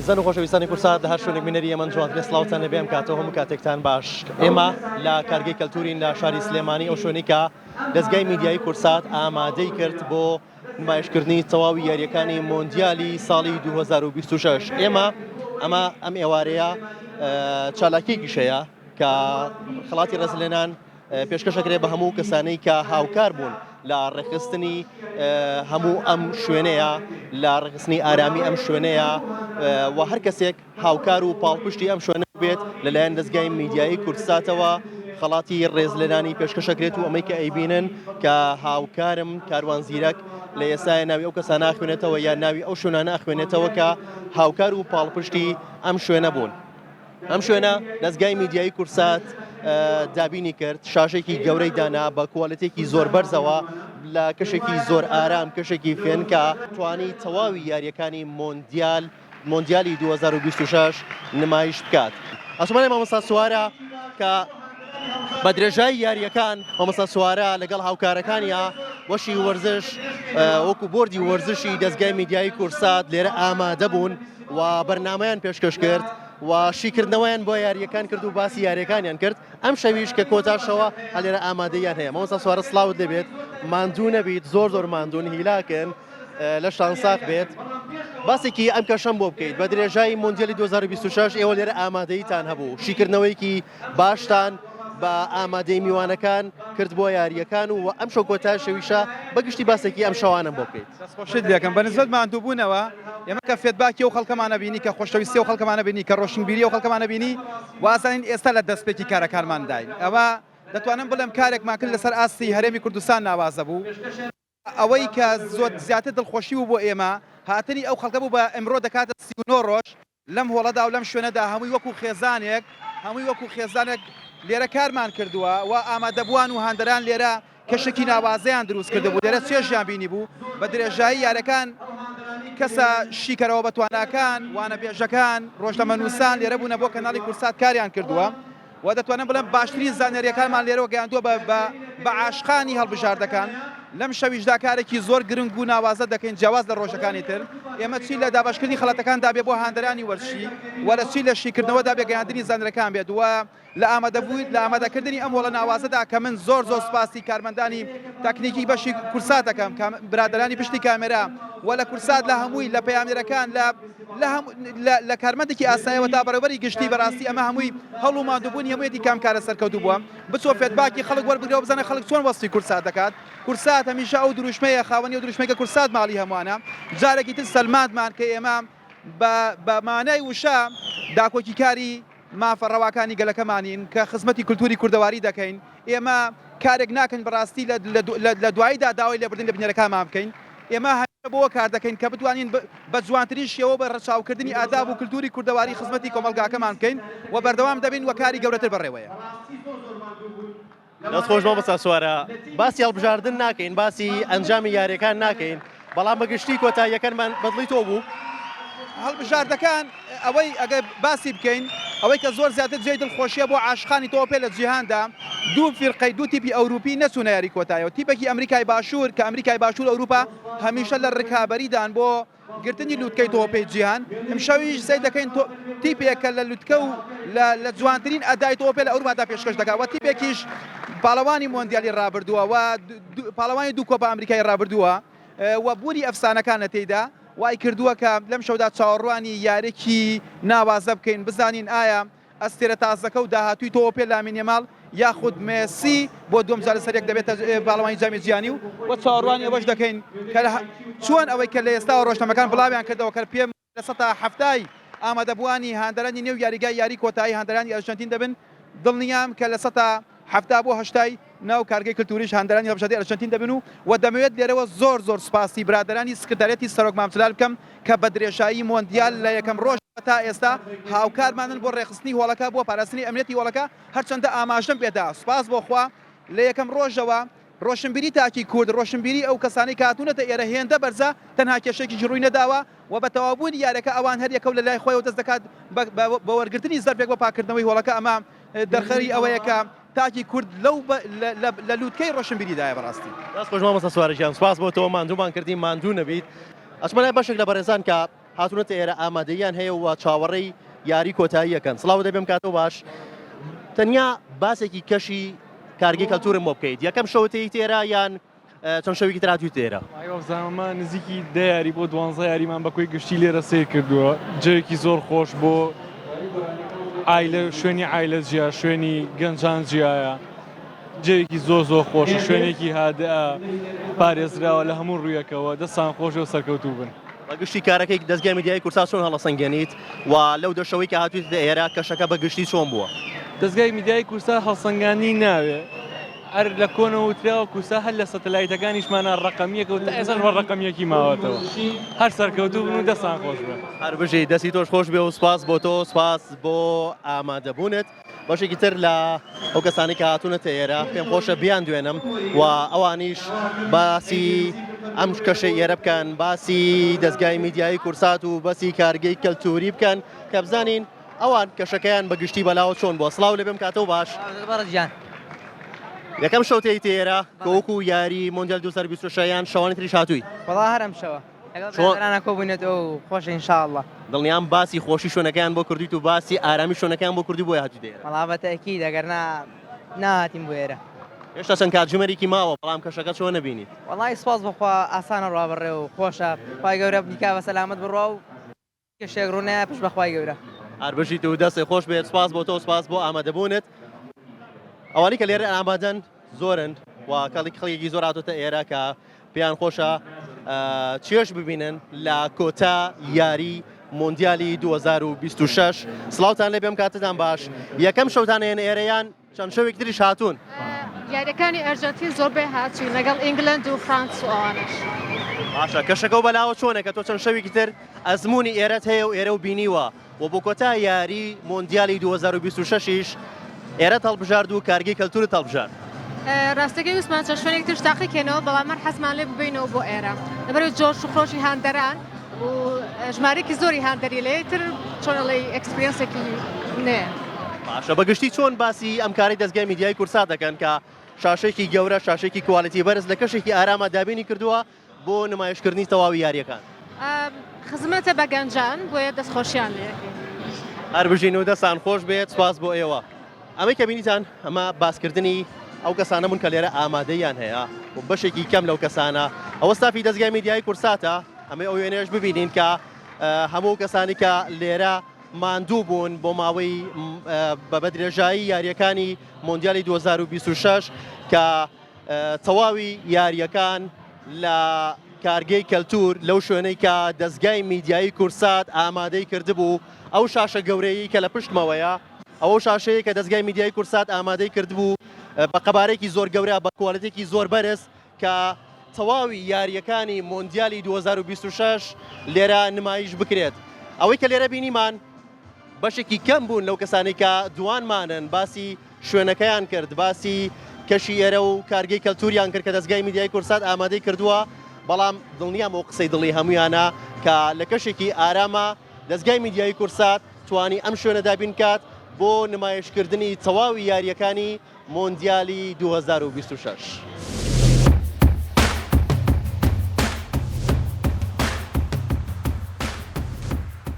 ئازیزان و خۆشەویستانی کوردسات لە هەر شوێنێک بینەری ئێمەن جوانترین سڵاوتان لێبێ ئەم کاتەوە هەموو کاتێکتان باش ئێمە لە کارگەی کەلتورین لە شاری سلێمانی ئەو شوێنی کە دەزگای میدیایی کوردسات ئامادەی کرد بۆ نمایشکردنی تەواوی یاریەکانی مۆندیالی ساڵی 2026 ئێمە ئەمە ئەم ئێوارەیە چالاکیەکیش هەیە کە خەڵاتی ڕێزلێنان پێشکەش ئەکرێت بە هەموو کەسانەی کە هاوکار بوون لە ڕێکخستنی هەموو ئەم شوێنەیە لە ڕێکخستنی ئارامی ئەم شوێنەیە و هەر کەسێک هاوکار و پاڵپشتی ئەم شوێنە بێت لەلایەن دەزگای میدیایی کوردساتەوە خەڵاتی ڕێزلێنانی پێشکەشەکرێت و ئەمەی کە ئەیبینن کە هاوکارم کاروان زیرەک لە ئێستاە ناوی ئەو کەسانە خوێنێتەوە یان ناوی ئەو شوێنانە ئەخوێنێتەوە کە هاوکار و پاڵپشتی ئەم شوێنە بوون. ئەم شوێنە دەزگای میدیایی کوردسات دابینی کرد شاشێکی گەورەی دانا بە کوالێتێکی زۆر بەرزەوە لە کەشێکی زۆر ئارام کەشێکی فێنکە توانی تەواوی یاریەکانی مۆندیال مۆندیالی 2026 نمایش بکات ئەسمانە مامۆستا سوارە کە بە درێژای یاریەکان مامۆستا سوارە لەگەڵ هاوکارەکانیا وەشی وەرزش وەکو بۆردی وەرزشی دەستگای میدیایی کوردسات لێرە ئامادە بوون و بەرنامەیان پێشکەش کرد و شیکردنەوەیان بۆ یاریەکان کرد و باسی یاریەکانیان کرد ئەم شەویش کە کۆتا شەوە هەلێرە ئامادەیان هەیە مامۆستا سوارە سڵاوت لێبێت ماندوو نەبیت زۆر زۆر ماندوون هیلاکن لەشتان ساخ بێت باسێکی ئەم کەشەم بۆ بکەیت بە درێژایی مۆندیالی 2026 ئێوە لێرە ئامادەیتان هەبوو شیکردنەوەیەکی باشتان بە ئامادەی میوانەکان کرد بۆ یارییەکان و ئەم شەو کۆتا شەویشە بە گشتی باسێکی ئەم شەوانەم بۆ بکەیت. دەستخۆشیت لێکەم بە نسبەت ماندووبوونەوە ئێمە کە feedback ی ئەو خەڵکەمانە بینی کە خۆشەویستی ئەو خەڵکەمانە بینی کە ڕۆشنبیری ئەو خەڵکەمانە بینی وازانین ئێستا لە دەستپێکی کارەکانمانداین ئەوە دەتوانم بڵێم کارێکمان کرد لەسەر ئاستی هەرێمی کوردستان ناوازە بوو ئەوەی کە زۆر زیاتر دڵخۆشی بوو بۆ ئێمە هاتنی ئەو خەڵکە بوو بە ئەمرۆ دەکاتە 39 ڕۆژ لەم هۆڵەدا و لەم شوێنەدا هەمووی وەکو خێزانێک هەمووی وەکو خێزانێک لێرە کارمان کردووە و ئامادەبووان و هاندەران لێرە کەشێکی ناوازەیان دروست کردبوو لێرە چێژیان بینیبوو بە درێژایی یارەکان کەسە شیکەرەوە بەتواناکان وانەبێژەکان ڕۆژنامەنووسان لێرە بوونە بۆ کەناڵی کورسات کاریان کردووە و دەتوانم بڵێم باشترین زانیارییەکانمان لێرەوە گەیاندووە بە بە بە عاشقانی هەڵبژاردەکان. لەم شەویشدا کارێکی زۆر گرنگ و ناوازە دەکەین جیاواز لە ڕۆژەکانی تر. ئێمە چی لە دابەشکردنی خەڵاتەکاندا بێ بۆ هاندەرانی وەرزشی و لە چی لە شیکردنەوەدا بێ گەیاندنی زانیارییەکان بێت و لە ئامادەبوو لە ئامادەکردنی ئەم هۆڵە ناوازەدا کە من زۆر زۆر سوپاسی کارمەندانی تەکنیکی بەشی کورسات دەکەم کە برادەرانی پشتی کامێرا و لە کورسات لە هەمووی لە پەیامنێرەکان لە لە کارمەندێکی ئاسایەوە تا بەڕێوەبەری گشتی بەڕاستی ئەمە هەمووی هەوڵ و ماندووبوونی هەموویەتی کام کارە سەرکەوتوو بووە بچۆ feedback ی خەڵک وەربگرەوە بزانە خەڵک چۆن وەسفی کوردسات دەکات کوردسات هەمیشە ئەو دروشمەیە خاوەنی ئەو دروشمەی کە کوردسات ماڵی هەمووانە جارێکی تر سەلماندمان کە ئێمە بە بە مانای وشە داکۆکیکاری مافە ڕەواکانی گەلەکەمانین کە خزمەتی کولتوری کوردەواری دەکەین ئێمە کارێک ناکەین بەڕاستی لە دواییدا داوای لێبوردن لە بینەرەکانمان بکەین ئێمە هەمیشە بۆ کار دەکەین کە بتوانین بە جوانترین شێوە بە ڕەچاوکردنی ئاداب و کولتوری کوردەواری خزمەتی کۆمەڵگاکەمان بکەین و بەردەوام دەبین و کاری گەورەتر بەڕێوەیە. دەست خۆش مامۆستا سوارە باسی هەڵبژاردن ناکەین باسی ئەنجامی یاریەکان ناکەین بەڵام بەگشتی کۆتاییەکانمان بەدڵی تۆ بوو هەڵبژاردەکان ئەوەی ئەگەر باسی بکەین ئەوەی کە زۆر زیاتر جێی دڵخۆشیە بۆ عاشقانی تۆپێ لە جیهاندا دوو فیرقەی دوو تیپی ئەوروپی نەچوونە یاری کۆتایەوە تیپێکی ئەمریکای باشوور کە ئەمریکای باشوور ئەوروپا هەمیشە لە ڕکابەریدان بۆ گرتنی لوتکەی تۆپێی جیهان، ئەمشەویش سەیر دەکەین تیپێک کە لە لوتکە و لە جوانترین ئەدای تۆپێ لە ئەوروپادا پێشکەش دەکات و تیپێکیش پاڵەوانی مۆندیالی رابردووە و پاڵەوانی دوو کۆپا ئەمریکای رابردووە و بوونی ئەفسانەکانە تێیدا وای کردووە کە لەم شەودا چاوەڕوانی یاریی ناوازە بکەین بزانین ئایا ئەستێرە تازەکە و داهاتووی تۆپێ لامین یەماڵ یاخود مێسی بۆ دووەم جار لەسەر یەک دەبێتە پاڵەوانی جامی جیهانی و و چاوەڕوانی ئەوەش دەکەین کە چۆن ئەوەی کە لە ئێستاوە ڕۆژنامەکان بڵاویان کردەوە کە پێم 70% ئامادەبووانی هاندەرانی نێو یاریگای یاری کۆتایی هاندەرانی ئەرجەنتین دەبن دڵنیام کە 70% بۆ هەشتای ناو کارگەی کلتوریش هاندەرانی هەڵبژاردەی ئەرجەنتین دەبن و و دەمەوێت لێرەوە زۆر زۆر سوپاسی برادەرانی سکرتاریەتی سەرۆک مام جلال بکەم کە بە درێژایی مۆندیال لە یەکەم ڕۆژەوە تا ئێستا هاوکارمانن بۆ ڕێکخستنی هۆڵەکە بۆ پاراستنی ئەمنیەتی هۆڵەکە هەرچەندە ئاماژەم پێدا سوپاس بۆ خوا لە یەکەم ڕۆژەوە ڕۆشنبیری تاکی کورد ڕۆشنبیری ئەو کەسانەی کە هاتوونەتە ئێرە هێندە بەرزە تەنها کێشەیەکیش ڕووی نەداوە و بە تەواوبوونی یاریەکە ئەوان هەر یەکەو لە لای خۆیەوە دەست دەکات بە وەرگرتنی زەرفێک بۆ پاککردنەوەی هۆڵەکە ئەمە دەرخەری ئەوەیە کە تاکی کورد لەو لە لوتکەی ڕۆشنبیریدایە بەڕاستی. دەست خۆش مامۆستا سوارە گیان سوپاس بۆ تۆ ماندوومان کردی ماندوو نەبیت ئەچمە لای بەشێک لە بەڕێزان کە. هاتوونەتە ئێرە ئامادەییان هەیە و چاوەڕێی یاری کۆتاییەکەن. سڵاوت دەبێم کاتەوە باش. تەنیا باسێکی کەشی کارگەی کەلتورم بۆ بکەیت. یەکەم شەوت تێیت ئێرە یان چەند شەوێکی تر هاتوویتە ئێرە؟ وەڵاهی وابزانم ئەمە نزیکی دە یاری بۆ دوانزە یاریمان بە کۆی گشتی لێرە سەیر کردووە. جێیەکی زۆر خۆش بۆ عایلە، شوێنی عایلە جیا، شوێنی گەنجان جیایە. جێیەکی زۆر زۆر خۆشە، شوێنێکی هادئە، پارێزراوە لە هەموو ڕوویەکەوە، دەستان خۆش بێ و سەرکەوتوو بن. بە گشتی کارەکەی دەزگای میدیایی کوردسات چۆن هەڵەسەنگێنیت و لەو دە شەوەی کە هاتوویتە ئێرە کەشەکە بە گشتی چۆن بووە؟ دەزگای میدیایی کوردسات هەڵسەنگاندنی ناوێ، هەر لە کۆنەوە وتراوە کوردسات هەر لە سەتەلایتەکانیشمانا ڕەقەمییەکە و تا ئێستاش بە ڕەقەمییەکی ماوەتەوە. هەر سەرکەوتوو بن و دەستان خۆش بێ. هەر بژی، دەستی تۆش خۆش بێ و سوپاس بۆ تۆ، سوپاس بۆ ئامادەبوونت. بەشێکی تر لە ئەو کەسانی کە هاتوونەتە ئێرە پێم خۆشە بیان دوێنم و ئەوانیش باسی ئەم کەشەی ئێرە بکەن باسی دەستگای میدیایی کورسات و بەسی کارگەی کەلتوری بکەن کە بزانین ئەوان کەشەکەیان بە گشتی بەلاوە چۆن بووە سڵاو لەبێم کاتەوە باش بەڕێزیان یەکەم شەو تێیتە ئێرە کە وەکو یاری مۆندیال 2026 یان شەوانی تریش هاتووی وەڵا هەر ئەم شەوە لەگەڵ برادەرانە کۆبووینەتەوە و خۆشە ان شاء اللە. دڵنیام باسی خۆشی شوێنەکەیان بۆ کردویت و باسی ئارامی شوێنەکەیان بۆ کردوی بۆیە هاتویتە ئێرە. وەڵا بە تەئکید ئەگەر نا نەهاتین بۆ ئێرە. هێشتا چەند کاتژمێرێکی ماوە بەڵام کەشەکە چۆن نەبینیت؟ وەڵای سوپاس بۆ خوا ئاسانە ڕوا بەڕێ و خۆشە خوای گەورە بیکا بە سەلامەت بڕوا و کێشەیەک ڕوونایە پشت بە خوای گەورە. هەر بژیت و دەستت خۆش بێت سوپاس بۆ تۆ سوپاس بۆ ئامادەبوونت. ئەوانەی کە لێرە ئامادەن زۆرن و کەڵی خەڵکێکی زۆر هاتۆتە ئێرە کە پێیان خۆشە چێژ ببینن لە کۆتا یاری مۆندیالی 2026 سڵاوتان لێ بێم کاتتان باش یەکەم شەوتان هێن ئێرەیان چەند شەوێک تریش هاتوون. یاریەکانی ئەرجەنتین زۆربەی هاتوین لەگەڵ ئینگلەند و فرانس و ئەوانەش. باشە کەشەکە و بەلاوە چۆنە کە تۆ چەند شەوێکی تر ئەزموونی ئێرەت هەیە و ئێرە و بینیوە و بۆ کۆتا یاری مۆندیالی 2026 یش ئێرەت هەڵبژارد و کارگەی کەلتورت هەڵبژارد؟ ڕاستەکەی ویستمان چەند شوێنێک ترش تاقیکەینەوە بەڵام من حەزمان لێ ببینەوە بۆ ئێرە لەبەرەوەی جۆش و خرۆشی هاندەران و ژمارەیەکی زۆری هاندەری لێ تر چۆن ئەڵێی experience ێکی نوێیە. باشە بە گشتی چۆن باسی ئەم کارەی دەزگای میدیایی کوردسات دەکەن کە شاشەیەکی گەورە شاشەیەکی quality بەرز لە کەشێکی ئاراما دابینی کردووە بۆ نمایشکردنی تەواوی یارییەکان؟ خزمەتە بە گەنجان بۆیە دەستخۆشیان لێ ئەکەین. هەر بژین و دەستان خۆش بێت سوپاس بۆ ئێوە. ئەمەی کە بینیتان ئەمە باسکردنی ئەو کەسانە بوون کە لێرە ئامادەییان هەیە و بەشێکی کەم لەو کەسانە ئەوە ستافی دەزگای میدیایی کوردساتە ئەمەی ئەو وێنەیەش ببینین کە هەموو کەسانی کە لێرە ماندوو بوون بۆ ماوەی بە بەدرێژایی یاریەکانی مۆندیالی 2026 کە تەواوی یارییەکان لە کارگەی کەلتور لەو شوێنەی کە دەزگای میدیایی کوردسات ئامادەی کردبوو، ئەو شاشە گەورەیەی کە لە پشتمەوەیە، ئەو شاشەیە کە دەزگای میدیایی کوردسات ئامادەی کردبوو بە قەبارەیەکی زۆر گەورە بە کوالێتێکی زۆر بەرز کە تەواوی یارییەکانی مۆندیالی 2026 لێرە نمایش بکرێت. ئەوەی کە لێرە بینیمان بەشێکی کەم بوون لەو کەسانەی کە دوانمانن باسی شوێنەکەیان کرد، باسی کەشی ئێرە و کارگەی کەلتوریان کرد کە دەزگای میدیای کوردسات ئامادەی کردووە، بەڵام دڵنیام ئەو قسەی دڵی هەموویانە کە لە کەشێکی ئاراما دەزگای میدیایی کوردسات توانی ئەم شوێنە دابین کات بۆ نمایشکردنی تەواوی یارییەکانی مۆندیالی 2026.